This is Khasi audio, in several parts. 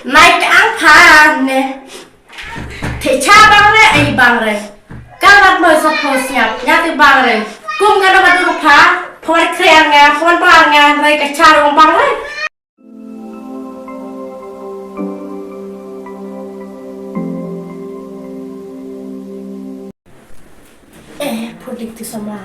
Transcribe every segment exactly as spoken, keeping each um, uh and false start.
Nai ka ang pha ne. Te cha bang re ai bang re. Ka mat mo sa pho siap nya te bang re. Kum ka no ka dur pha. Pho kre ang nga pho bang nga re ka cha rong bang re. Eh, pho dik tu sama.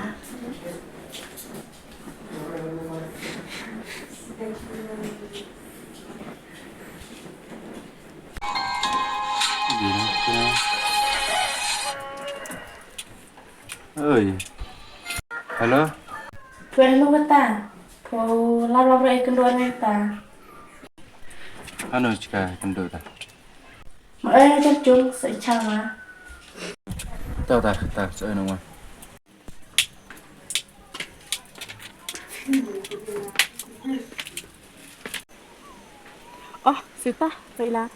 Oi. Hello. Pwe hello kata. Pwe lap lap rai kendo rai kata. Ano chika kendo ta. Ma eh jam chung sa icha ma. Ta ta ta sa no ma. Oh, sita, baiklah.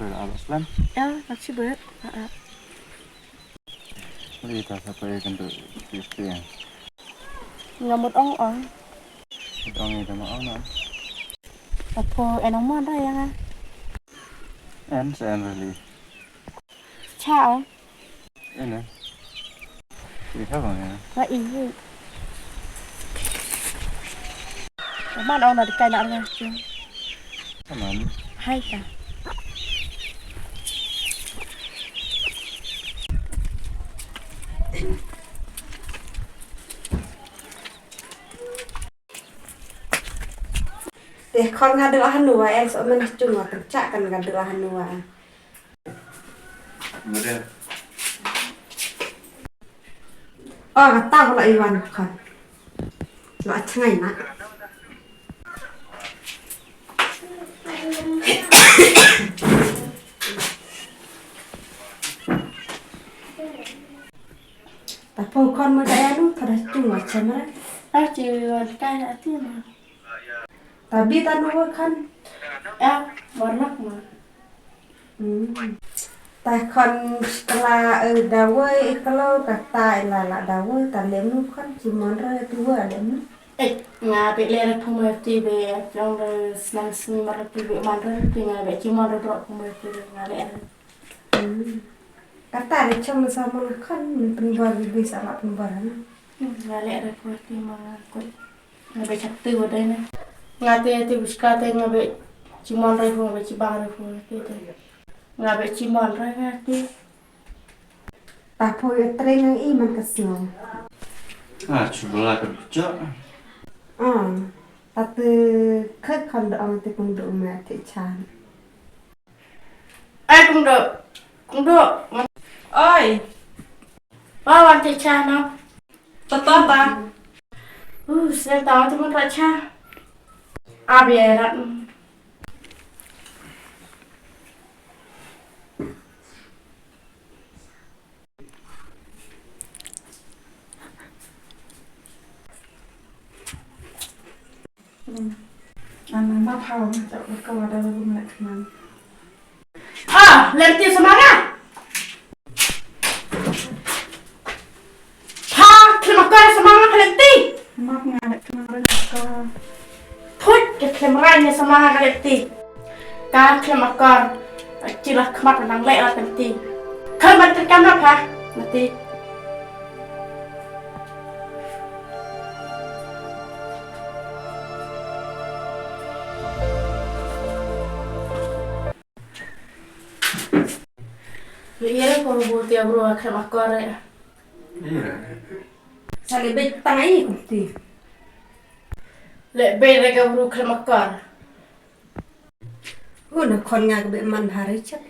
Baiklah, Abang Aslan. Ya, makasih, Bud. Ha, ha. Mari kita sapa ya kentut fifty ya. Ngamut ong ong. Mut ong ita ma ong na. Apo enong mo da yang ah. En se en really. Cha ong. Ene. Ita bang ya. Wa iyu. Aman ong na dekai na arnga chu. Aman. Hai ta. Te khon nga dei hanua en so men chung wa tengcha kan nga dei hanua. Mare. Oh, kata ko la iwan khon. La chngai na. Ta phong khon mo da ya nu thara chung wa chamra. Ta chi wan ka na ti ma. Ta bi ta nu wa khon. Ya, warnak ma. Hmm. Ta khon kala eh, da wei eh, kalo kata eh, la la da wei ta lem nu khon chi mon re tu wa lem nu. Eh, nga be le re phong mo ti be jong re snam sni mar ti be man re ti nga be chi mon re bro phong mo ti be nga le re. Hmm. Kata re chong sa mon khon min pynbor bi bi sa la pynbor na. Hmm, nga le re phong ti ma nga kut. Nga be chak tu wa dai na. Nga te te buska te nga be chi mon re phong be chi bang re phong ti te. Nga be chi mon re nga te. Ta pho ya tre ngang i man ka sngo. Ah, chu bla ka bichok. Ah, ta te khek khon da ong te kung do ma te chan. Ai kung do. Kung do. Oi. Wa wan te chan no. Ta ta ta. Uh, sen ta te mun ra cha. Abi ai rat. Ana ma phaw ma chak ka wa da la bum lek khnang. Ah, lenti sa ma nga. Pha, khlem akor sa ma nga ka lenti. Ma nga lek khnang re ka. Phut, ka khlem rai ne sa ma nga ka lenti. Ka khlem akor. Chi la khmat nang lek la lenti. Khlem ban treikam na pha. Mati. Leh ïa ko bu te bro khlem akor eh. Ïa. Sa leh beit tang ai kumti. Leh beit re ka bro khlem akor. Hu na khon nga ka beit man bha re chet.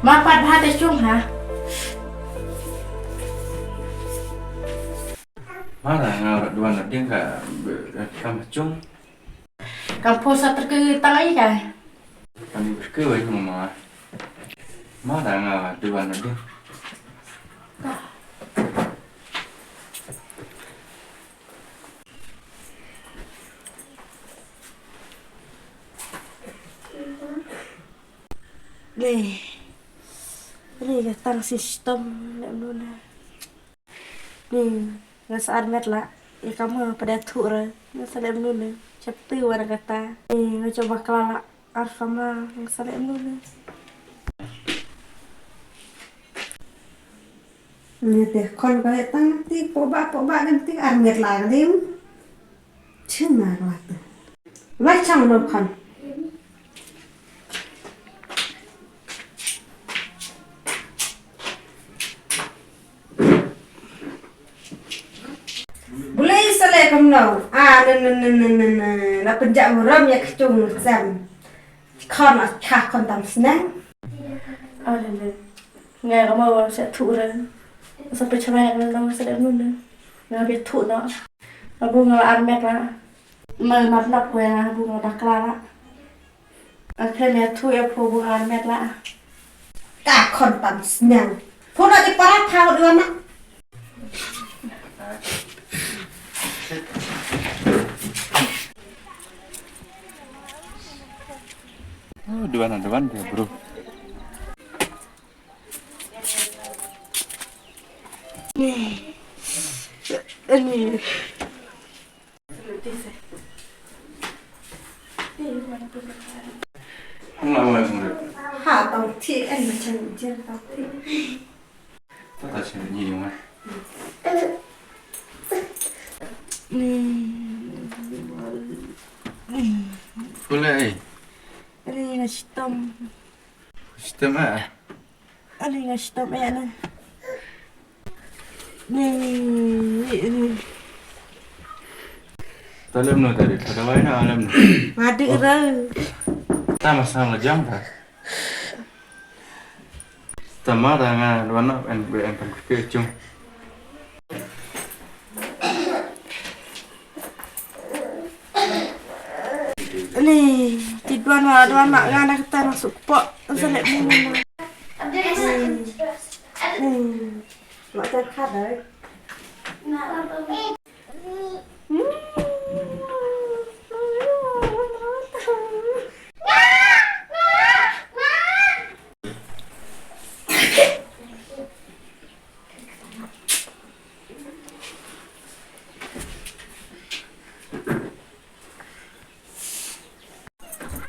Ma pat bha te chung ha. Ma la nga la duan la ding ka, ka kam chung. Kam pho sa tyrkiew tang ai kai. Kam tyrkiew ai mama. Ma da nga duan na ding. Ni. Ni ka tang system ne mnuna. Ni nga sa armet la. Ïa ka ma pat da thuh re. Nga sa lem nun ne. Chaptu wa na kata. Ni nga coba klala. Ar ka ma nga sa lem nun ne. Ni te khon ka le tang ti po ba po ba kan ti armet la ka lim. Chin na ka la tu. Lai chang lo khon. Bulei sale kumno. Ah, na, na, na, na, na, na. La pynjah burom ïa ka chung sem. Khon a kha khon tam sneng. Ah, na, na. Nga ka ma wa sa thu re. Sa pe chama ya no sa de nu na. Nga bi thu no. Abu nga armet la. Ma ma nap ko ya nga bu nga dakla la. Akhirnya tu ya pho bu armet la. Ka khon tam snyang. Pho na di para tha dua na. Oh, dua na dua dia, bro. Ani. Nga wa ngre. Ha tong thi en ma chen chen tong thi. Ta ta chen ni yung. Ni. Pula eh. Ani nga shitom. Shitom ah. Ani nga shitom eh na. Ni, ni. Ta lem no tadi, ta dawai na lem no. Mati kira. Ta masang lajang ta. Ta ma ta nga dua na en be en pan ke cung. Ni, ti dua na dua na nga na kata na suk po. Sa lek mu. Ni. Ni. Mak jan khat dai.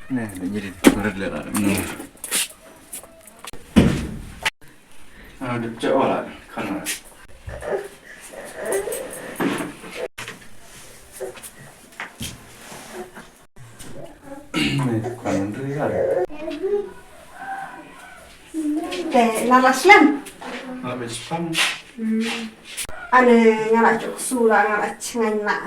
Nè, để nhìn đi, con rất là, ừ. À, được chỗ là khăn rồi. Nè, khăn rất là. Te, na la slem. Na la slem. Hmm. Ane, nga la chok su la, nga la chngain la.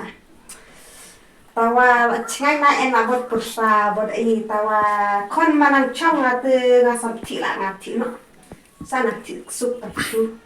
Tawa la chngain na en na bot pursa bot i tawa khon manang chong nga te nga sam thi la nga thi no. Sa na thi suk ta tu.